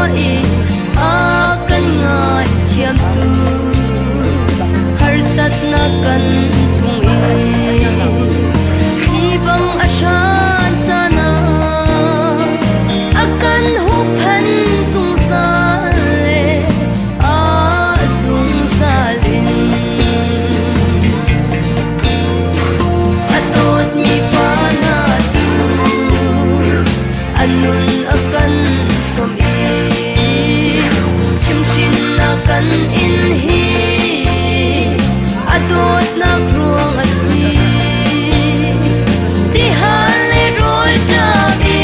I a kan ngaithiamtu harsatnak kan chung i thli bang a hran caan ah a kan huhphenh zungzal le a zungzal in. A dawtmi fa hna cu a nun a kan hrawmh i chimhhrinnak kan in hi a dawtnak ruang a si. Tihal le rawl ṭam i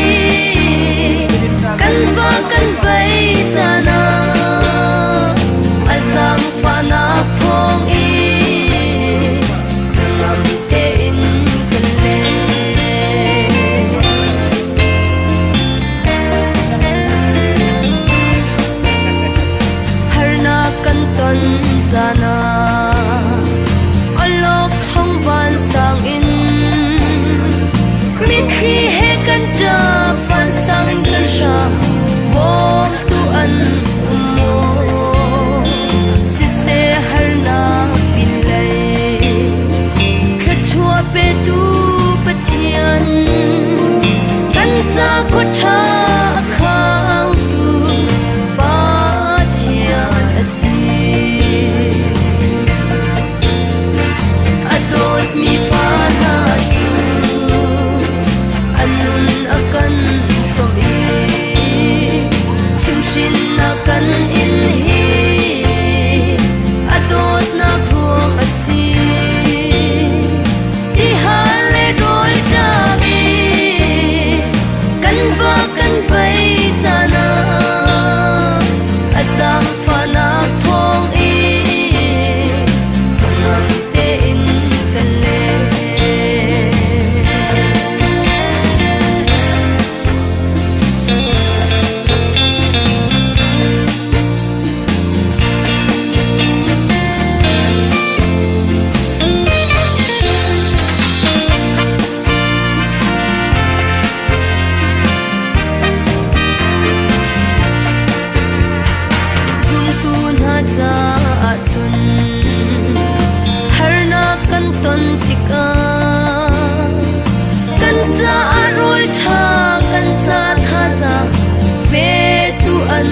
kan va kan vei caan ah a zaangfahnak thawng in hnangam tein kan leng. Harnak kan ton caan ah awlokchong vansang in mitthli he kan ṭap, vansang in kan hram, bawmtu an um maw? Siseh, harnak pinlei thluachuah petu Pathian kan ca khua ṭha a khangtu Pathian a si. A dawtmi fa hna cu a nun a kan hrawmh i chimhhrinnak kan in hi a dawtnak ruang a si. Tihal le rawl ṭam i kan va kan vei caan ah a zaangfahnak thawng in hnangam tein kan leng. Zumtu hna caah cun harnak kan ton tikah kan caah rawl ṭha, kan ca thazaang petu an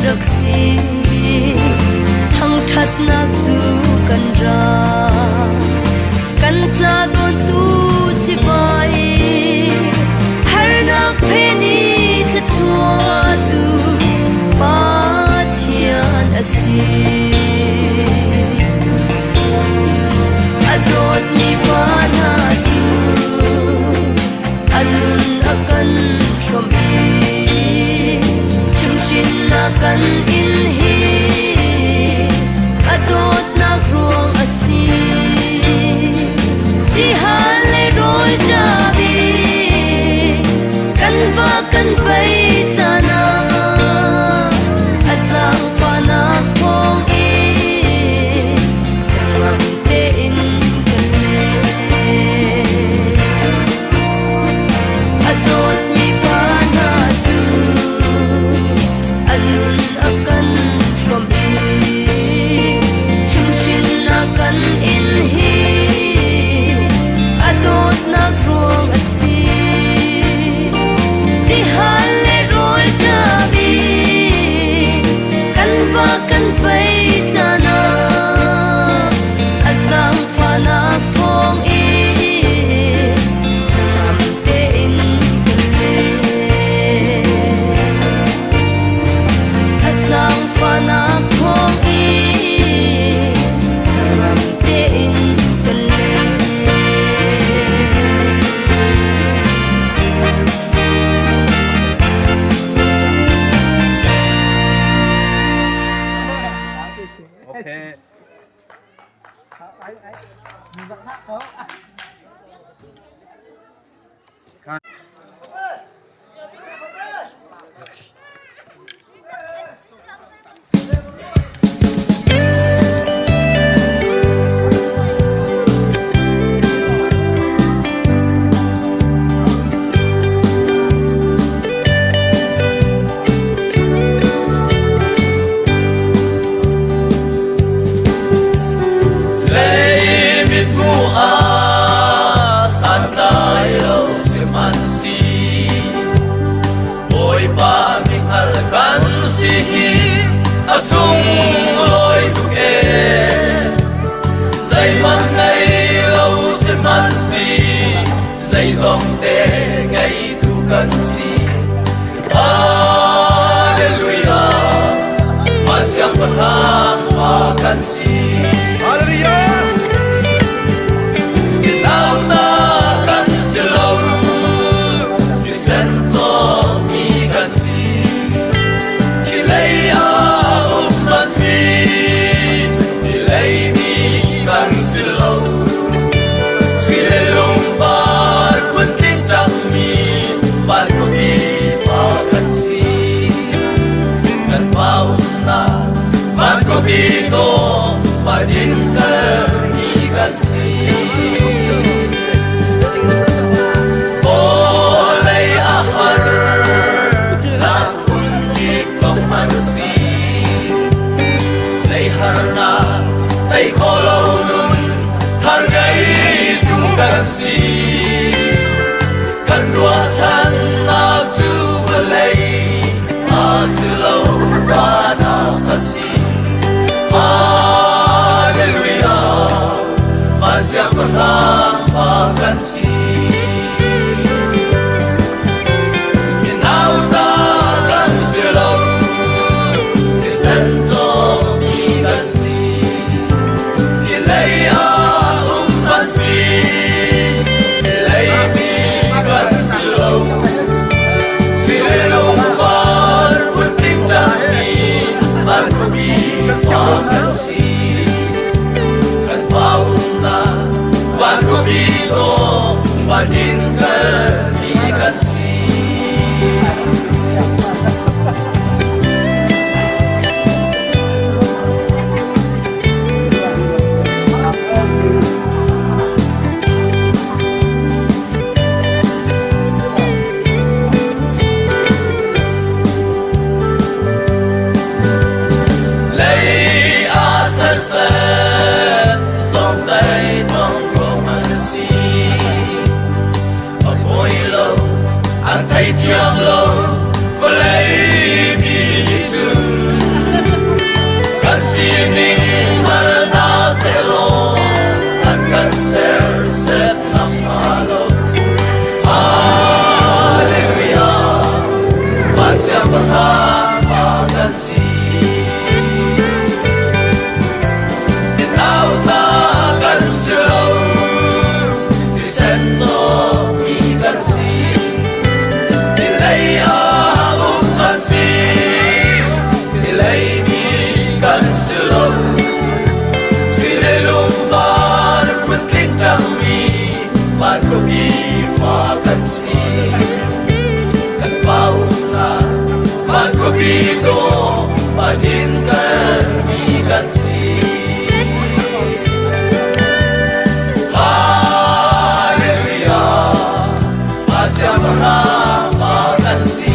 rak si. Thangṭhatnak cu kan ra, kan ca dawntu si vai, harnak phen i thluachuahtu Pathian a si. A dawtmi fa hna cu a nun a kan hrawmh i chimhhrinnak kan in hi a dawtnak ruang a si. Tihal le rawl ṭam i kan va kan vei caan ah a zaangfahnak thawng in hnangam tein kan leng. A dawtmi fa hna cu a nun a kan hrawmh i chimhhrinnak kan in hi a dawtnak ruang a si. Tihal le rawl ṭam i kan va kan vei caan ah a zaangfahnak thawng in hnangam tein kan leng. A zaangfahnak thawng in hnangam tein kan leng. Okay. A sunglawi tuk ee. Zeihmanh ngei lo sihmanhsi zeizong te ngeitu kan si. Hallelujah, Van siangpahrang fa kan si. Hallelujah. Nauta kan si lo, thisen cawkmi kan si. Hi lei ah um an si, hi lei mi kan si lo. Sui le lungvar phuntling ṭangmi van khuapi fa kan si. Kan pa umnak van khuapi dawh van in kalmi kan si. Vawlei a har, nak phun kip tong hmanh si. Lei harnak tei khawh lo nun thar ngeitu kan si. Kan ruahchannak cu vawlei a si lo van ah a si. Hallelujah, van siangpahrang fa kan si. Nauta kan si lo, thisen cawkmi kan si. Hi lei ah um kan si, hi lei mi kan si lo. Sui le lungvar phuntling ṭangmi van khuapi fa kan si. Kan pa umnak van khuapi dawh van in kalmi kan si. Lei ah siseh, zong tei tong rong an si. A fawi lo, an thei thiam lo, vawlei mi nih cun kan sining hngal hna sehlaw an kan serset nakhnga lo. Hallelujah, van siangpahrang fa kan si. Nauta kan si lo, thisen cawkmi kan si. Hi lei ah um kan si, hi lei mi kan si lo. Sui le lungvar phuntling ṭangmi van khuapi fa kan si. Kan pa umnak van khuapi dawh van in kalmi kan si. Hallelujah, van siangpahrang fa kan si.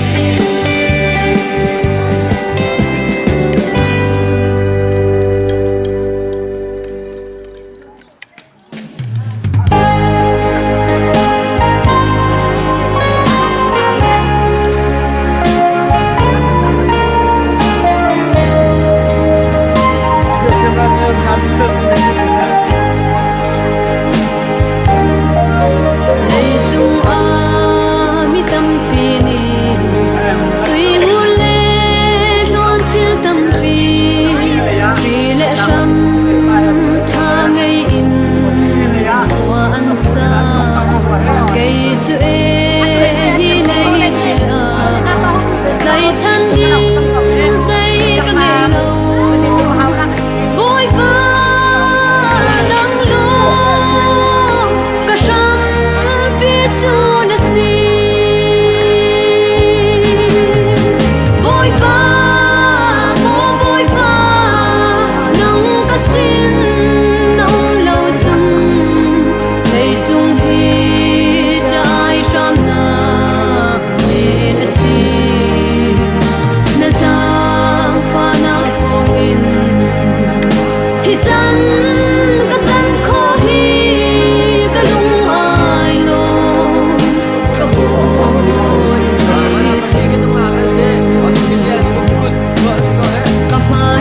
Leicung ah mi tampi nih sui ngun le hlawn thil tampi hri le hram ṭha ngei in khua an sa. Kei cu ee hi lei thil ah tlaichan ding zei ka ngei lo. Bawipa nang lawng ka hrampi cu na si. Bawipa, maw Bawipa, nang ka sin na um lo cun leicung hi ṭai hramnak men a si. Na zaangfahnak thawngin hi can ka can khawh hi ka lung ai lawm ka Bawi Jesuh. Ka hmai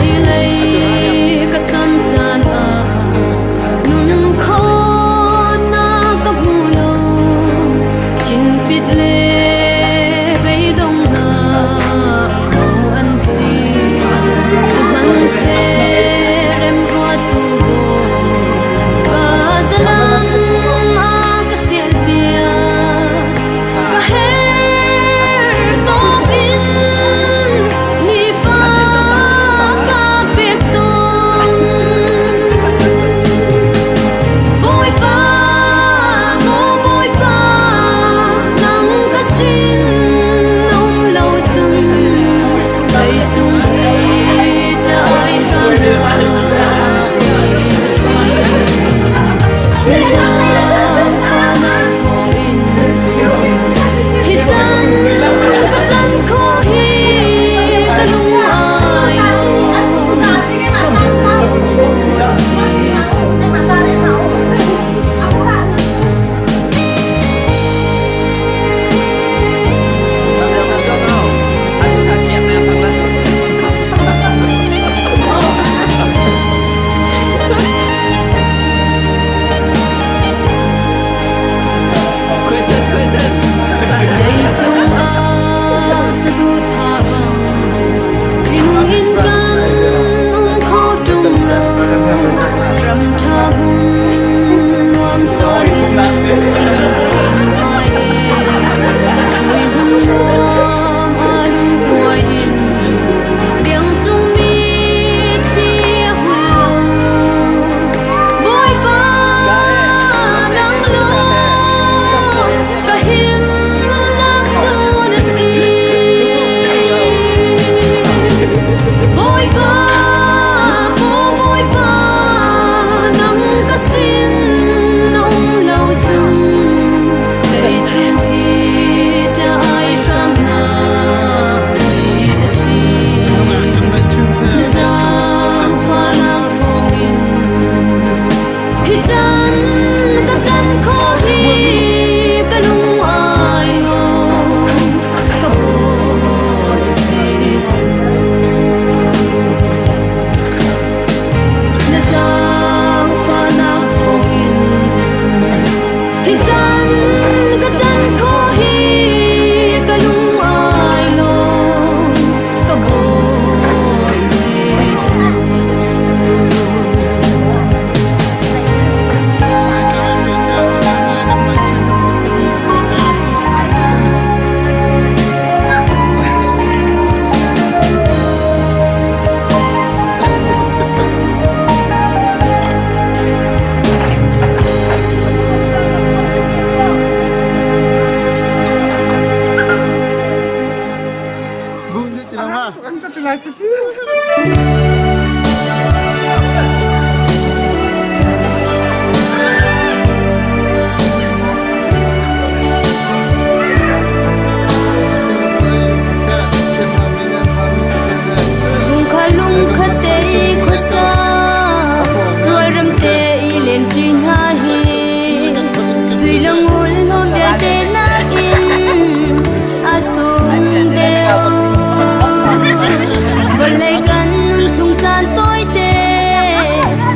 caan tawite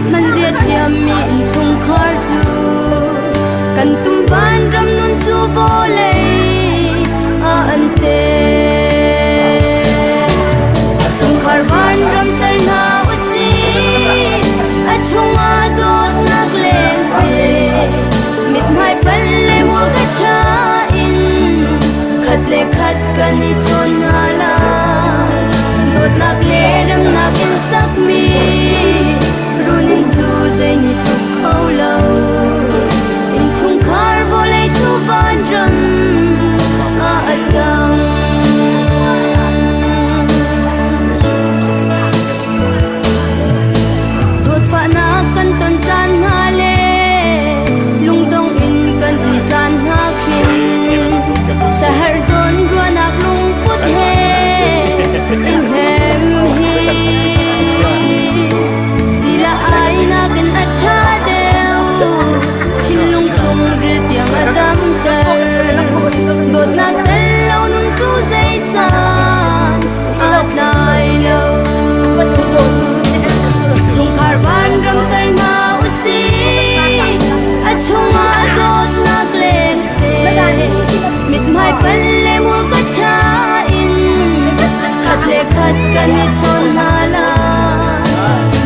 hmanzia thiammi innchungkhar cu kan tum vanram nun cu vawlei ah an te. Chungkhar vanram ser hna usih, a chungah dawtnak leng seh. Mithmai pal le murka ṭha in khat le khat kan i chawn hna lai. Dawtnak le remnak in sakmi runinn cu zei nih tuk kho lo. Innchungkhar vawlei cu vanram ah a cang. Zawtfahnak kan ton caan hna le lungdong in kan um caan hna khin saherh zawn ruahnak lungput he i hnem hi sila ai nakin a ṭha deuh thinlung chungril tiang a damter dawtnak tel lo nun cu zeisan aa tlai lo. Chungkhar vanram ser hna usih, a chungah dawtnak leng seh. Mithmai pal le murka ṭha in khat le khat kan i chawn hna lai.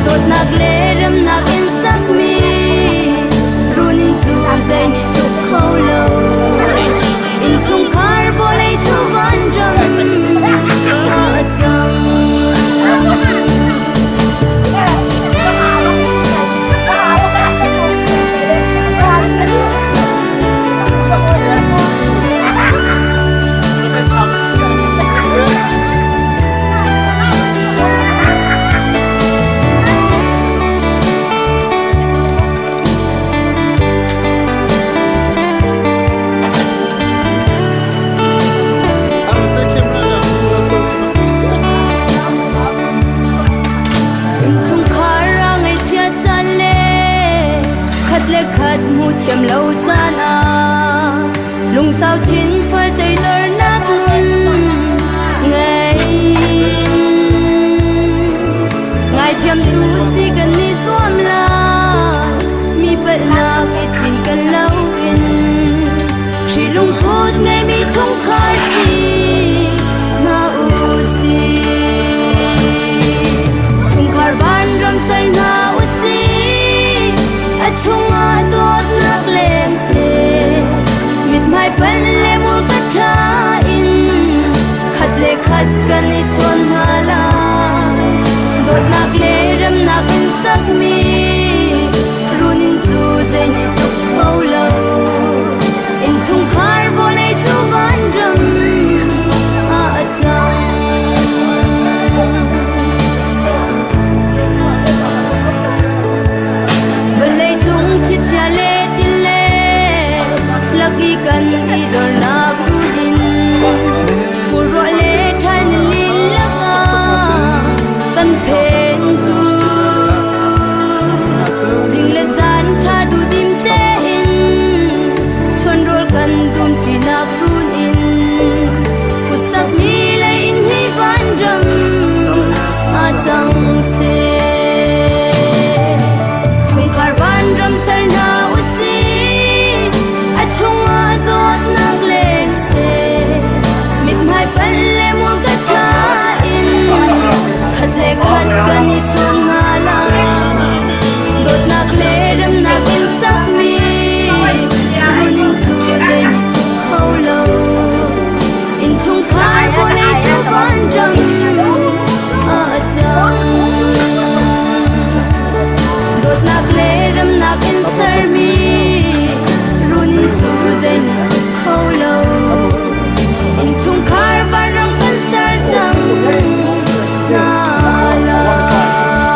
Dawtnak le remnak in sakmi runinn cu zei nih tuk kho lo. Innchungkhar vawlei cu vanram ah a cang. Innchungkhar a ngaihchiat caan le khat le khat hmu thiam lo caan ah lungsau thin fal teidornak nun ngei in ngaithiam tu si kan i zuam la mi palhnak i thin kan lo in hri lungput ngeimi chungkhar si hna u si. Chungkhar vanram ser hna u si, a chungah dawtnak leng seh. Mithmai panh le murka ṭha in khat le khat kan i chawn hna lai. Dawtnak le remnak in sakmi runinn cu zei nih tluk kho lo. Innchungkhar vawlei cu vanram ah a cang. Vawlei cung thlichia le tile lak i kan i dornak in furruah le ṭhal ni lakah kan phentu zing le zan ṭha duhdim tein chonrawl kan dumṭinak run in kutsakmi lei in hi vanram a cang seh. Chungkhar vanram ser hna usih, a chungah dawtnak leng seh. Mithmai pal le murka ṭha in khat le khat kan i chawn hna lai. Dawtnak le remnak in sakmi runinn cu zei nih tuk kho lo. Innchungkhar vawlei cu vanram ah a cang. Dawtnak le remnak in sermi runinn cu zei nih tuk kho lo. Innchungkhar vanram kan ser cang hna lai.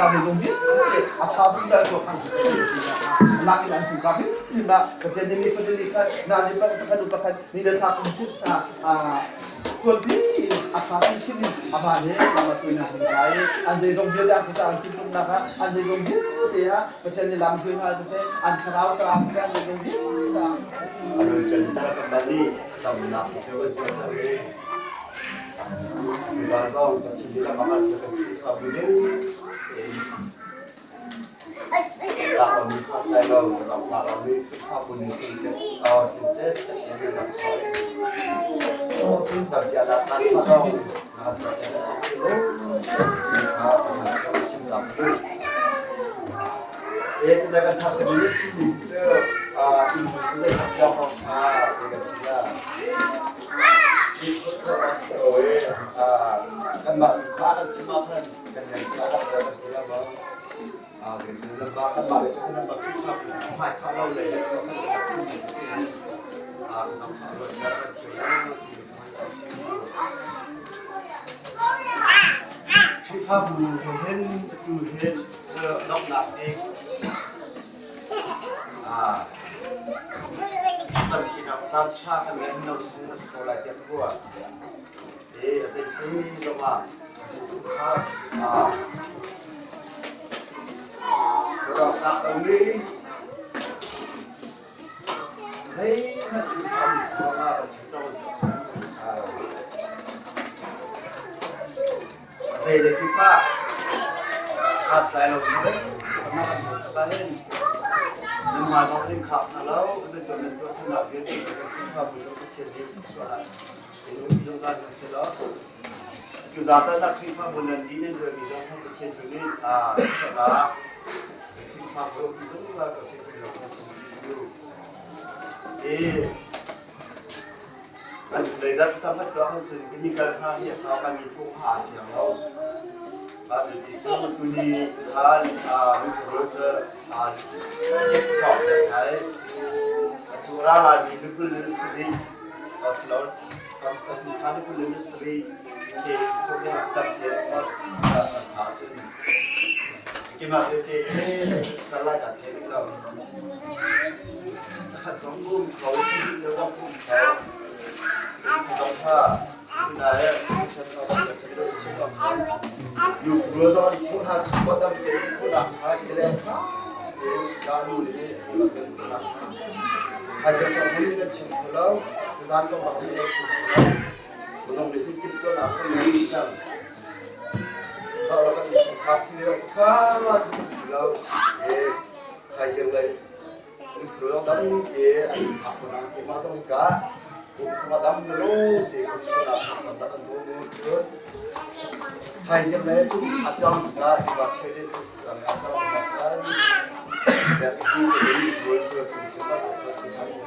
Zeizong vialte a ṭha zungzal ko khan lak in an cu ka hrimhrim ah Pathian nih mi pakhat nih khan nazi pakhat pakhat ni le thla kum chim tuanpi in a ṭha chinchin in amah nih lam a hruainak ding ca i an zeizong vialte an khuasa an timhtumnak ah an zeizong vialte ah Pathian nih lam hruai hna siseh, an thlarau caah siseh, an zeizong vialte ah. A rualchan kan mah nih thlacamnak cu kan tuah cang i tuzaan zong Pathian nih lam a kan kan Khrihfabu ning tein tlaklomi santlai lo ram tlaklomi Khrihfabu ning tein tin cet in kan rak chuah i campiah caan kha zong na kan tuah te kha kan chim tak u. E na kan chak sami chimmi cu inn cu zei piang kong kha te kan ti la. Kanmah kha kan chim ah khan kan ngai kha kan kan ti la maw. Kanmah le kan bak hmai kha lo le kan chim mi si. Kan kha lo kan chim Khrihfabu he hin atu hin cu donghnak bik camcinak caan ṭha kan ngeih no sung a si ko lai tiah ka ruah. E a zei si zongah chungkhar rawknak lomi Zeihmanh Khrihfabu ruangah kan chim cang. Zei le kip ah khat lai lo mi na kan hmuh tikah hin nanmah zong in khak hna lo nan tuah nan tuah sannak vialte kan Khrihfabu zong Pathian nih sual ah in um zungzal hna seh law cu za caan ah Khrihfabu nan di nan ruahmi zong kha Pathian tu nih ah Khrihfabu um zungzal ko seh ti lo kha chim chih u. Kan zeizat cam kan tuah ahcun kan i kal hnga hi a hau kan i fuh hnga a fiang lo. Mah ti cu tuni khan mifur cu kek cawk deuh ngai. Atu ra laimi nupil in sarih asilo atu kha nupil in sarih ke thawng step te hna cun Keimah vialte kar lai kaa thei rih lo. Zakhat zong um kho, sahnih deuh zong um kho. Zong kha tunai chan chan deuh chan zong kha nu rua zong an phu hna chuah dam te phu nak kha i le kha te ka nu le phu te phu nak kha hazel ka hun kan chim kho lo zan ko bak ni chim kho lo Minung nih cun timhtuahnak kan ngei cang. Sau kan i sungkhar thil kha lo e thaizing lei mifru dang dam te an phak ko nang ke mah zong ka kum sanga dam lo te ko chu na sam na kan bo mu chun thaizing lei chu atang ka ka chede ko sang a ka ka ka ya ti te ni rul chu kum sanga ko chu tham chu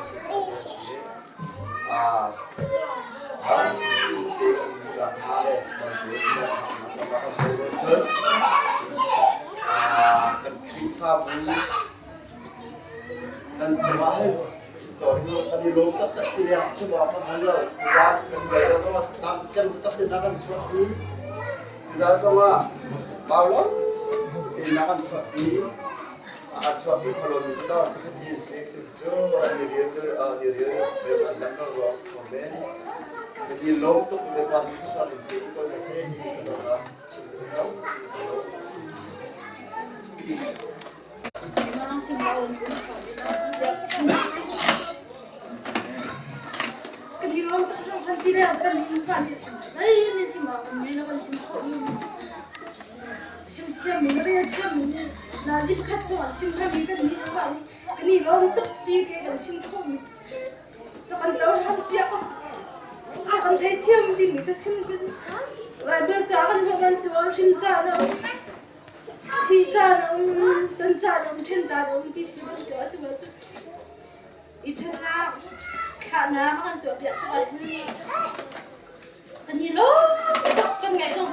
Kan Khrihfabu nan cungah hin kan i lawm taktak ti leng chim awk kan hal lo. Tuzaan kan lei zong ah kem taktak in kan chuahpi. Tuzaan zongah Paulo tein kan chuahpi. A chuahpi kholomi cu dah pakhat ti si. Cu an i rian an i rian rian an dang ko ruang si ko men. Kan i lawm tuk le pa mi thluachuah in pe ko na si ti ka dawt ah chim ka duh lo. Kan i lawm tuk hringhran ti le kan in kan ai min sim ma mi na kan sim kho mi sim thiam mi na rel thiam mi na ji pakhat chung sim kha mi kan ni wa ni Kan i lawm tuk ti te kan chim khawhmi na kan cohlan piak a kan theithiam timi ka chim kan Baibal ca kan hmuh bantuk hrin ca na um thi ca na um ton ca na um ṭhen ca na um ti si bantuk atu ahcun i ṭhennak thlahnak a kan tuah piak ko ahhin Kan i lawm tuk kan ngaih zong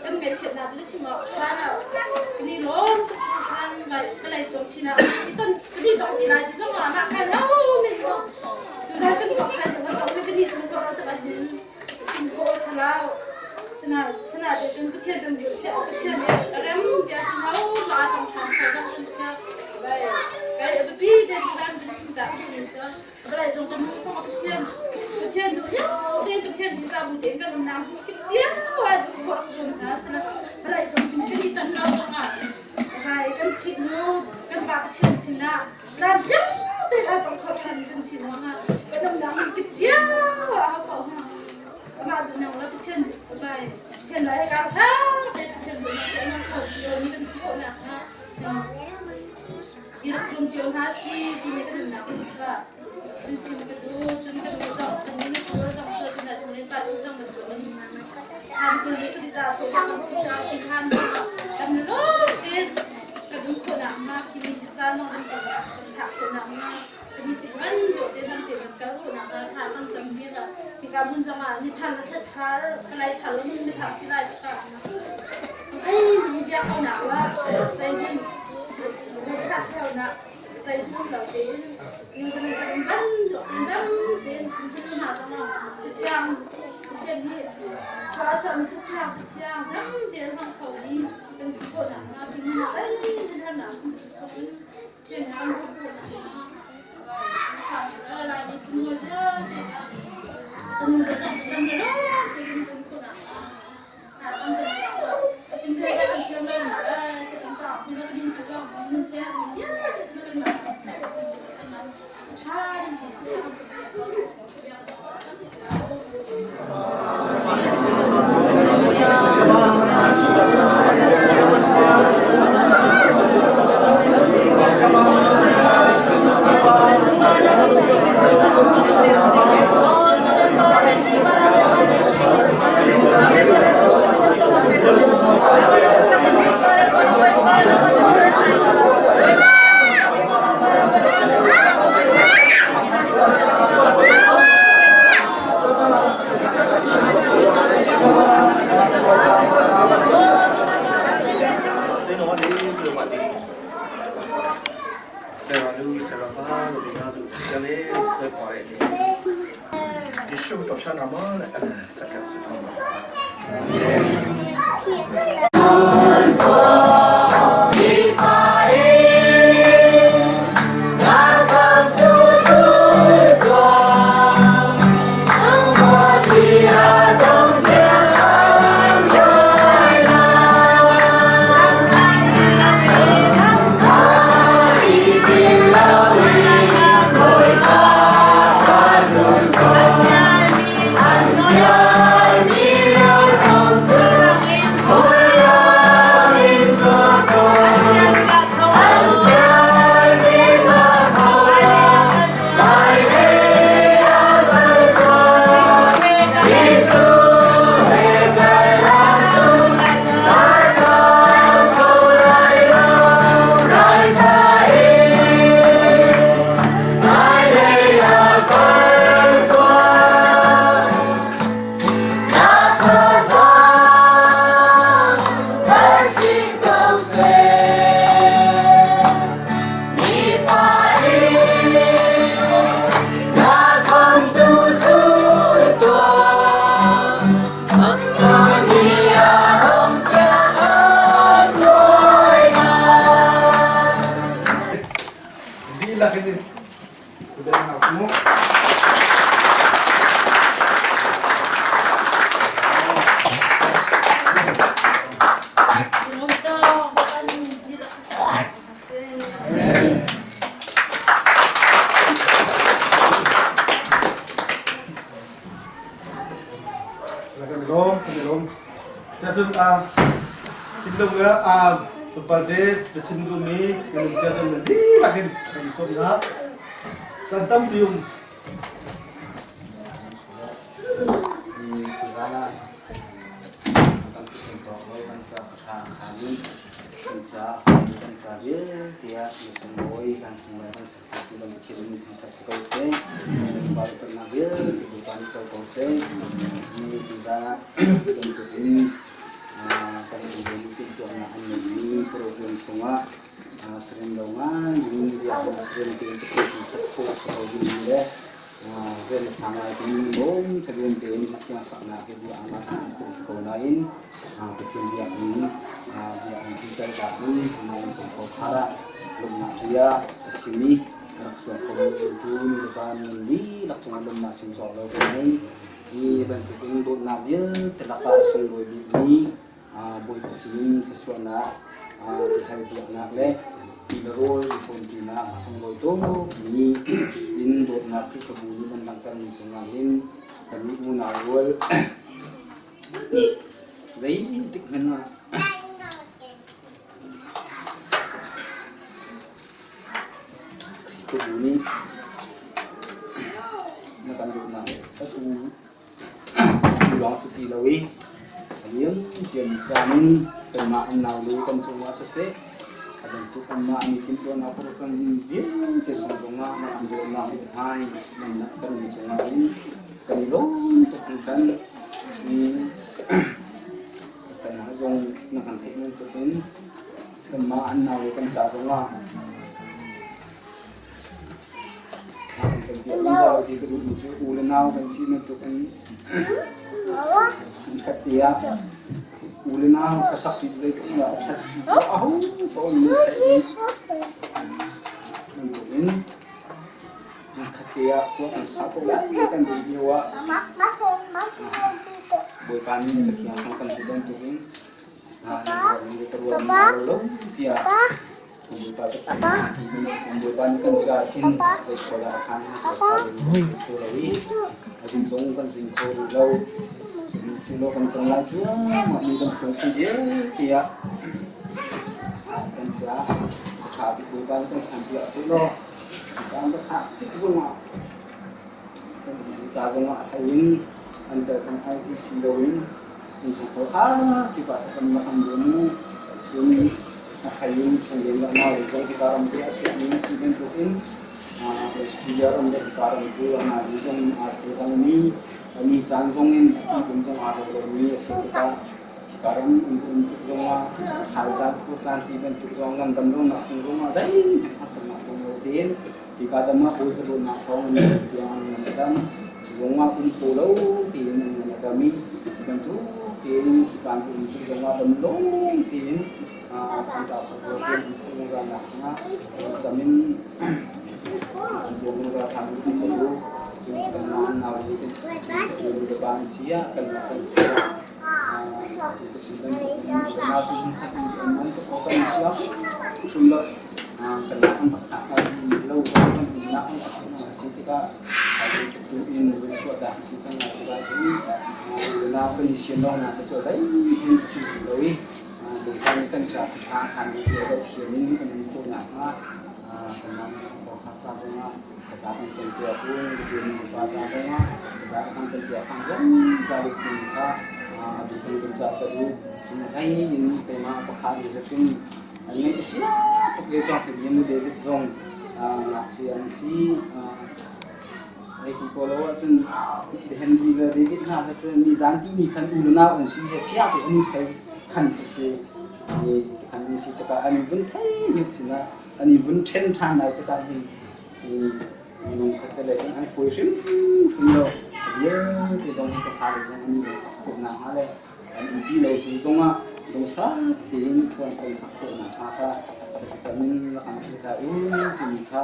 kan ngaihchiatnak le chim awk ṭha lo. Kan i lawm tuk hringhran vai vawlei cung sinah i ton kan i zong ti lai ti zong ah mah khan ho men zong tuzan kan kok khan zong ah kan i sung khawh lo tak ahhin sim khawh a si lo. Sina sina te cun Pathian ram bil siah Pathian nih rem tiah cun ho kan kan chim ta mi cu vawlei cung kan nu chung Pathian Pathian duh lio tein Pathian duh za bu tein kan um nak hmuh cio ai duh khawh zum hna sana vawlei cung kan i ton lo zongah vai kan chit nu kan pa Pathian sinah tlam tling tein ai tong kho ṭhan kan si ruangah kan um nak hmuh cio a hau ko ha amah duh nang la Pathian vai Pathian lai ka tha te Pathian duh nak te nang kho cio mi kan si khawh nak hnga I rak zuam cio hna si timi ka nunnak ah kan chim ka duh. Cun kan nu zong kan nu cu zong cu tuna chung in pa chung zong bantukin khan kul le sarih za thawh kan si ka ti khan kan lawm tein kan um khawhnak hnga khi ni caan zong kan kan thah khawhnak hnga kan ti ngan dawh te dang te kan kal khawhnak hnga tha kan cam mi ra hika hmun zong ah ni thar le thar kalai thar lo ni thar si lai ka ai ni dia ko nak la tai hin Sarah lu Sarah pa lu na lu kale le pa Yeshua to shana ma le saka su Dihlak in mu. Kan i lawm. Cun thinlung tlawmpal te na chim duhmi na lung sia cun nan dihlak in kan i sawm hna. Caan tampi um. Tuzaan ah tampi kan tawk lo kan ca tha khan in kan ca kan ca vialte ah na sunglawi kan sunglawi kan saktu lam Pathian min thangṭhat si ko seh. Sunglawi upatnak vialte Bawipa nih co ko seh. Ni tuzaan ah bantukin kan in timhtuahnak an ngeihmi program chungah sarem lo ngai in biaknak sarem tein pathian thangṭhat khawh a si ko ding le rian a sang lai ding lawm thanuam tein hmathiang saknak hi bia angah khawh a si ko nain Pathian biakinn biakinn ṭinter ka in nain sungkhar ah lawmhnak bia a simi. Rak suak ko mi zultu nu le pa nan dihlak cungah lawmhnak sim cawk lo kan ngei. Hi bantukin dawtnak vialte lakah a sunglawi bikmi Bawipa sinin thluachuahnak i hal biaknak le ti le rawl i hrawmṭinak a sunglawi tukmi in dawtnak Khrihfabu nih nan langhtermi cungah hin kannih unau rual nih zeitik hmanh ah Khrihfabu nih na kan dawtnak atu lawng si ti lo i a liam ciami caan in kanmah an naule kan cungah siseh a bantuk anmah an i timhtuahnak program vialte sung zongah na kan dawtnak mithmai nan kan cungah hin kan i lawm tuk hringhran. Kanmah zong na kan theih bantukin kanmah an nau le kan ca zongah thla kan campiak zungzal ti ka duhmi cu u le nau kan si bantukin khat te ah u le nau ka sak ti zeitluk dah a ṭhat ti cu aho paoh nih theih dih bantukin Khat te ah khua kan sa ko lai kan ti lio ah Bawipa nih Pathian kong kan ti bantukin ka ruah lo lo tiah Bawipa Pathian Bawipa nih kan caah khin zeikhawl ah khan kho lo i a zung zong kan zung kho rih lo sihmanhsehlaw kan kong lai cuahmah mi kan fuan si vialte ah kan caah a ṭha bik Bawipa nih kan khan piak sehlaw Ca zongah a hlei in an tel cang ai ti si loin innchungkhar kha tikah thlacamnak an bawm i cun a hlei in chungleng le nau zong hika ram te a chuakmi na si bantukin Australia ram le hika ram cu a nau zong aa thildangmi ni caan zong in a ti kum zong aa lo lomi a si tikah Hika ram um um tuk zongah hal caan fur caan ti bantuk zong ngandam lonak kong zongah zeihmanh harsatnak um lo tein hika dam ah Bawipa dawtnak thawng in tiang an ngan a dam. Zongah um kho lo tein an ngan a dam i bantuk tein hika an um tuk zongah dam lawng tein an ṭa kho lo tein um khawh zungzal nak dingah cam in zungzal ṭhan u kan u. Cun kanmah an nau le kan an si ah kanmah kan si ah An i vun ṭhen ṭhan lai tikah hin minung khat te lei in an fawi hrimhrim lo. A vialte zong hi ka fale zong an i lungsak khawh nakhnga le an umpi lo hnu zongah lungsak tein thuan kan sak khawh nakhnga kha thlacam in rak kan philh hlah u timi kha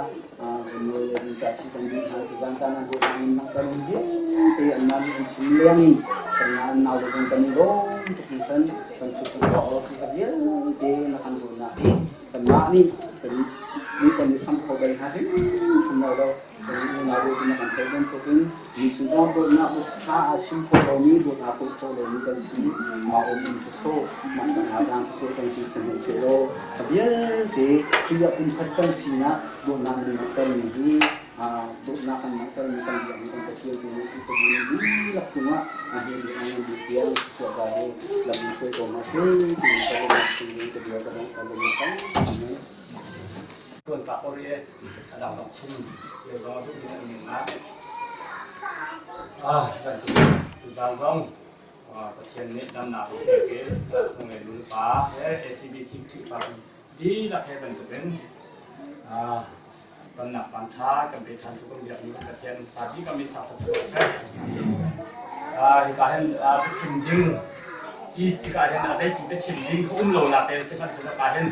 vun nawl le vun cah chih kan duh hna. Tuzaan caan ah Bawipa min langhter mi vialte anmah nih an chim leng in kanmah an naule zong kan i lawm tuk hringhran. Kan thuhtu awk si kha vialte na kan dawtnak hi Kanmah nih kan nih kan i samh kho bal hna hrimhrim lai lo. Kan unau dawt in a kan theih bantukin mi cu zong dawtnak tha a chim khawh lomi, dawt aa kawh khawh lomi kan si. Mah um in sawsawh, mah tangah dang sawsawh kan si sihmanhsehlaw a vialte Khrih ah pumkhat kan sinak dawtnak min langhtermi hi dawtnak kan langhtermi kan biakmi kan Pathian tu nih Khrihfabu nih dihlak cungah a he bik a ngan bik tiang suahza he lam in hruai ko hna seh tiin ka ruahnak chung in ka bia ka dongh ka lung a Amen. Tuan pa ko ri a dang dong chim lio zong a duh mi an ning na ah kan tu tu zang zong Pathian nih damnak in pek i chung le nu pa he ACBC Khrihfa dihlak he bantukin Tonnak caan ṭha kan pe ṭhan tu kan biakmi kan Pathian sa bi kan min thangṭhat si ko seh. Hika hin biachim ding ti tikah hin a zeiti biachim ding ka um lo nak tein sihmanhsehlaw ka hin.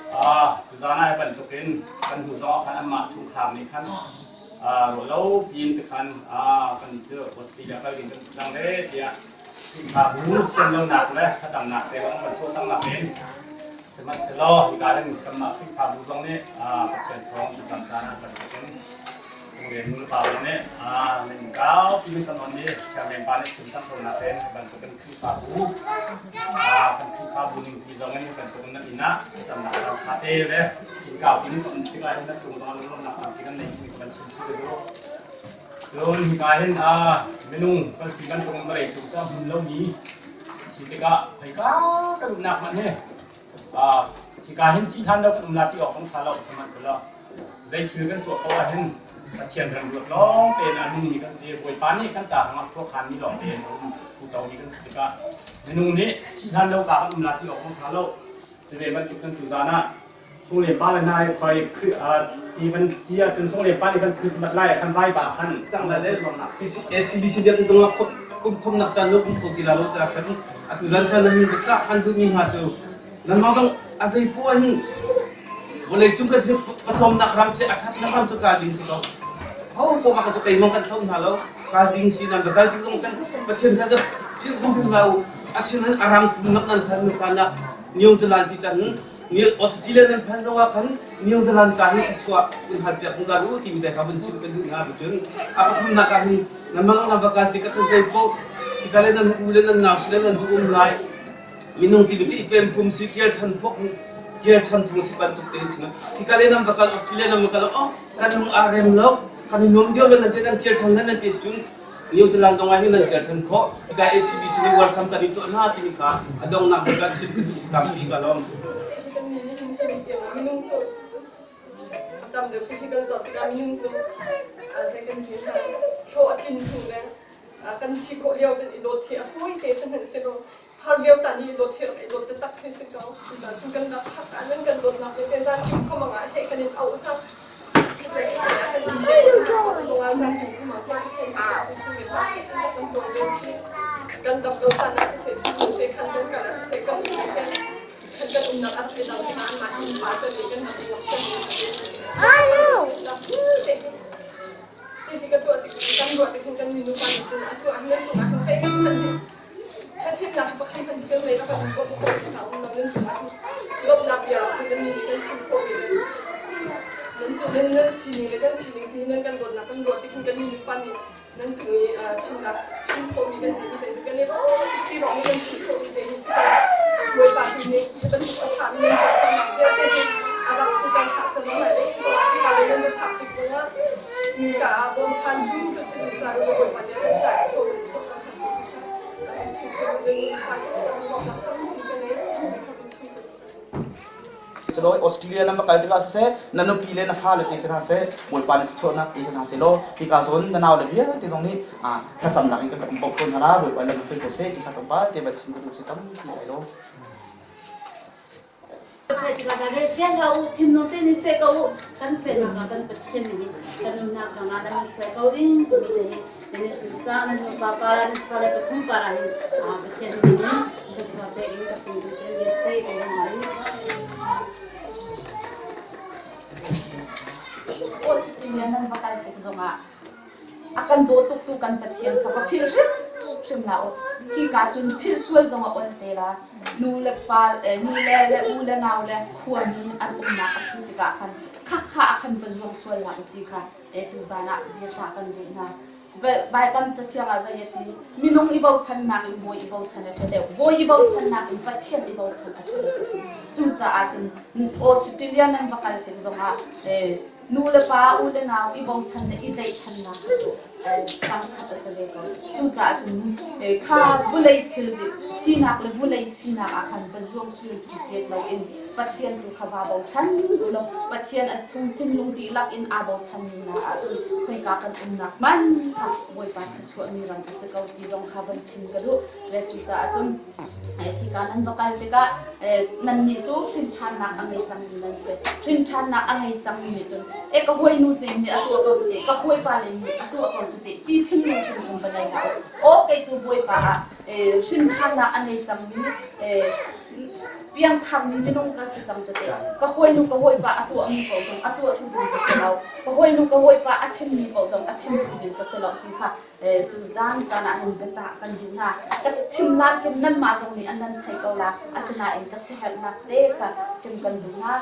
Tuzaan ah hi bantukin kan hnu zong ah khan anmah chungkhar nih khan ruahlo piin te khan kan nih cu Australia kal ding kan si cang le tiah Khrihfabu sianlonak le thlacamnak te lawng kan tuah cang nakin sihmanhsehlaw hika hin kanmah Khrihfabu zong nih Pathian thawng thlacam caan ah bantukin Chungleng nu le pa zong nih nan kau piin kan on i chairman pa nih chim cang ko nakin bantukin Khrihfabu kan Khrihfabu ning ti zong in bantukin nan inn ah thlacamnak caan ṭha te le inn kau piin kan um tikah hin nan cung zong ah lunglawmhnak tampi kan nei timi ka van chim chih ka duh. Cun hika hin minung kan si bantukin vawlei cung cu a hmun lomi si tikah khoika kan umnak hmanh hi hika hin thi hlan lo kan um la ti awk kan ṭha lo sihmanhsehlaw zei thil kan tuah ko ahhin Pathian remruat lawng tein a nungmi kan si. Bawipa nih kan ca hrangah khuakhanmi lawng tein a um hutomi kan si tikah minung nih thi hlan lo ka kan um la ti awk kan ṭha lo. Cuve bantuk kan tuzaan ah Sung pa le hna hi khoi ti van ti ahcun sung le pa nih kan Christmas lai ah khan vai ba khan cang lai le ACBC biakinn tungah kum khomnak caan lo kum kho ti la lo ca kan atu zan chan hin ca kan duhmi hna cu nanmah zong a zei pu hin vawlei cung kan pachawmnak ram che a thatnak ram cu kal ding si ko ho ko ma ka cu keimong kan thlo hna lo kal ding si nan va kal tik zong kan Pathian kha thil khom hna u asinain a rang tumnak nan phan hmasa nak New Zealand si chan Australia nan phan zong ah khan New Zealand ca hi thluachuah un hal piak zungzal u timi te kha vun chim kan duh hna cun a pathumnak ah hin nan mang na va kal tik ah khan zei paoh tikah le nan u le nan nau si le nan hu um lai minung timi cu i pem phum si kial than phok kial than phung si bantuk te sin tikah le nan va kal Australia nan va kal oh kan lung aa rem lo kan i nuam deuh le nan te kan kial than le nan te cun New Zealand zong ah hin nan kal than khawh. Hika ACBC nih welcome kan in tuah hna timi kha a donghnak bik ah chim ka duh tampi ka lawm. Minung cu a tam deuh khi kan zoh tikah minung cu zei kan ti hna hlawh a tlin hnu le kan si khawh lio cun i dawt hi a fawi te sihmanhsehlaw har lio caan i dawt hi rak i dawt taktak hi si ko. Cucaah cun kan rak hak ah nan kan dawtnak le te zancung khamang ah heh kan in auh hna. Kan dam lo caan ah siseh siseh khan kan kal ah siseh kan khan kan umnak a rak i dang tikah anmah innpa can i kan rak i lak can Hihi ka tuah tik kan ruah tik hin kan ni nupa nih cun atu ah hin nan cungah hin zei kan hmanh Ṭhathnemnak pakhat hmanh kan ngei lo kan bawmh khawh ti hna um lo nan cungah lawmhnak bia rak kan nih kan chim khawh ve le nan cung nan nan sining le kan sining ti nan kan dawtnak kan ruah tik hin kan nih nupa nih nan cung i chimnak chim khawhmi kan ngeih mi te cu kan i ti lawng nih kan chim khawhmi te hi si ko Bawipa tu nih hi bantuk a ṭhami nan tuahsernak vialte hi a rak si kan thlah sal lai le hi le nan phak tik zongah mi caah bawmchantu ka si zungzal u Bawipa nih a kan sai kho chuak Culawi Australia nan va kal tikah siseh, na nupi le na fale te si hna seh, Bawipa nih thluachuahnak pe hna seh law, hika zawn na nau le vialte zong nih thlacamnak in kan rak um paoh tawn hna la, Bawipa lam hruai ko seh ti kha tlawmpal te va chim ka duh si tampi ai lo. Fe tikah hna re sian hlah u, thinlung tein in fe ko u. Kan fehnak ah kan Pathian nih kan nunnak hrangah nan hruai ko ding timi te hi nan in sunsa nan nupa para nan fale pathum para hin Pathian min in thluachuah pek in ka sin tu cu ni se ko ngai. Australia nan va kal tik zongah A kan daw tuktu kan Pathian kha va philh hrimhrim hlah u. Khika cun philh sual zong a on te la. Nu le pa, nu le le u le nau le khuami an umnak a si tikah khan khakha a khan va zuang sual hlah u ti kha tuzan ah bia cah kan duh hna. Baibal Cathiang ah zei a ti? Minung i bochannak in bawi i bochan a ṭha deuh. Bawi i bochannak in Pathian i bochan a ṭha deuh a ti. Cucaah cun Australia nan va kal tik zongah nu le pa u le nau i bochan le i tlaihchannak cu tangkhat a si ve ko. Cucaah cun kha vulei thil sinak le vulei sinak ah khan va zuang sul cicet loin Pathian tu kha vaa bochan u law Pathian a chung thinlung dihlak in aa bochanmi hna ahcun khoika kan umnak hmanh kha Bawipa thluachuahmi ram a si ko ti zong kha van chim ka duh. Le cucaah cun Khika nan va kal tikah nannih cu hrinṭhannak a ngei cangmi nan si. Hrinṭhannak a ngei cangmi nih cun e ka hawinu te nih a tuah ko cu teh, ka hawipa le nih a tuah ko cu teh ti thinlung hrimhrim va nei hlah u. Aw kei cu Bawipa ah hrinṭhannak a ngei cangmi. Piangthar mi minung ka si cang cu teh. Ka hawinu ka hawipa a tuahmi paoh zong a tuahtu ding ka si lo. Ka hawinu ka hawipa a chimmi paoh zong a chimtu ding ka si lo ti kha tuzaan caan ah hin biacah kan duh hna. Ka chim lan khin nanmah zong nih an nan thei ko la. Asinain ka siaherhnak te kha chim kan duh hna.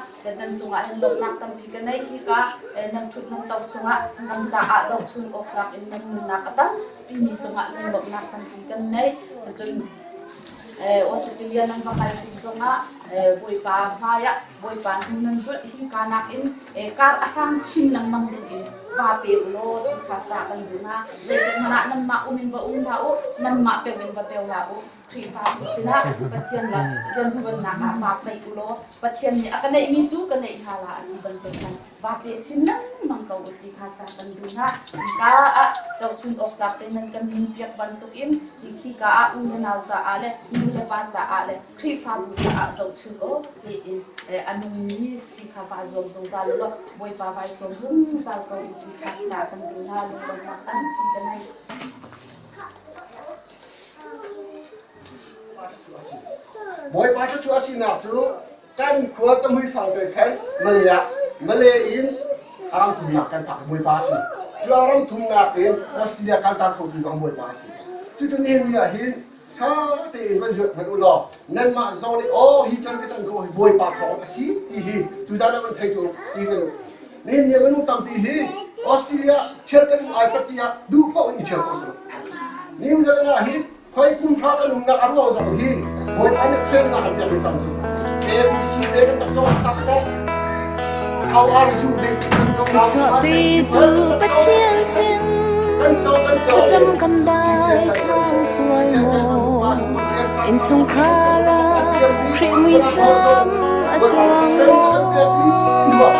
Nan cungah hin lawmhnak tampi ka nei. Hika nan ṭhut nan to chungah nan caah zohchun awk tlak in nan nunnak a tampi mi cungah lunglawmhnak tampi kan nei. Cucun Australia nan va kal tik zongah Bawipa hmaiah Bawipa hnu nan zulh hi ka nakin kar a hlang chin lengmang ding in va pe u law ti kha ta kan duh hna. Zeitik hmanh ah nanmah um in va um hlah u, nanmah peu in va peu hlah u. Khrihfabu sinah Pathian le rianṭuannak ah vaa peih u law Pathian nih a ka neihmi cu ka neih hna la a ti bantuk khan vaa pe chin lengmang ko u ti kha ca kan duh hna. Hika ah zohchun awk tlak te nan kan nunpiak bantukin hi khika ah u le nau caah le nu le pa caah le Khrihfabu caah zohchun awk tein a nungmi si kha vaa zuam zungzal u law Bawipa vai sawm zungzal ko u ti kha ca kan duh hna. Lunglawmhnak tampi ka nei. Bawipa thluachuah a sinak cu kan khua tamuifang te khan Malay ah Malay in a ram thumnak kan phak Bawipa a si. Cu a ram thumnak in Australia kalter khotu zong Bawipa a si. Cucu nihin ni ah hin ṭha tein van zuat hmanh u law nanmah zong nih aw hi can ka can ko hi Bawipa thawng a si ti hi tuzaan ah van thei tu ti kan Nihin ni minung tampi hi Australia thial kan ai pati ah duh paoh in i thial ko seh. New Zealand ah hin khoi kum thla kan umnak a ruang zong hi Bawipa nih trainnak an pek mi tam tuk. A B C A kan tak cawk sa kha How are you? Chuahpitu Pathian sin thlacam kan dai thlang sual maw innchungkhar ah Khrih muisam a cuang maw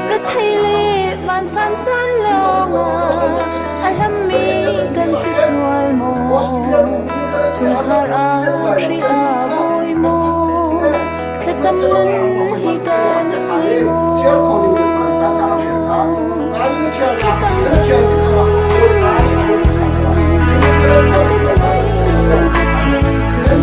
Rethei le vansan caan lawngah a hlammi kan si sual maw chungkhar ah Khrih a bawi maw thlacam nun hi kan ngei maw thlacam cu a kan ngeitu Pathian sin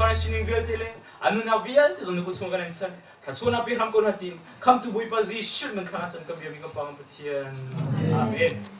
na sining vialte le a nunnak vialte zong na kut chung kan in chan. Thluachuahnak pe hram ko hna tiin khamtu Bawipa Jesuh min thla cam kan biami kan Pa kan Pathian. Amen.